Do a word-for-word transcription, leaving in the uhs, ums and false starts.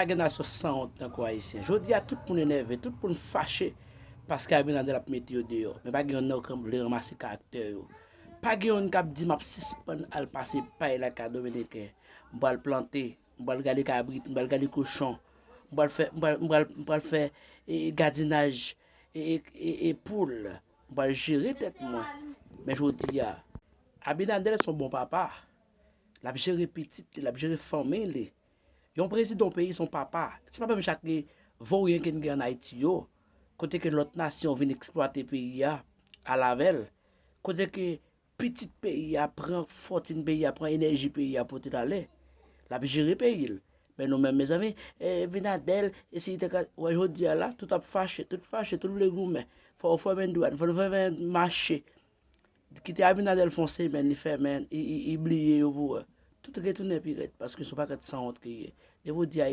Pa gen nasyon sanwont nan kò ayisyen. Jodi a, tout moun enève, tout moun fache paske Abinader ap mete yo deyò. Men pa gen yonn nan yo k vle ranmase karaktè yo. Pa gen yonn k ap di, "M ap sispann al pase pay lakay Dominiken. M pral plante, m pral gade kabrit, m pral gade kochon, m pral fè, m pral, m pral, m pral fè e, e, gadinaj e, e, e, e poul. M pral jere tèt mwen." Men jodi a, Abinader se yon bon papa. L ap jere pitit li, l ap jere fanmi li. Yon prezidan yon peyi se yon papa. Se pa menm jan ak voryen ke n gen ann Ayiti yo, kote ke lòt nasyon vin eksplwate peyi a, al avè l. Kote ke pitit peyi a pran fòtin peyi a, pran enèji peyi a pote l ale. L ap jere peyi l. Men nou menm, mezanmi, e, Abinader, e si li te ka, wè jodi a la, tout ap fache, tout fache, tout vle goumen. Fò yo fèmen dwàn, fò yo fèmen mache. Kite Abinader fè yon semèn, li fèmen, li, li, li bliye yo pou wè. Tout retounen pi rèd, paske se yon pakèt sanwont ke ye. Depi w di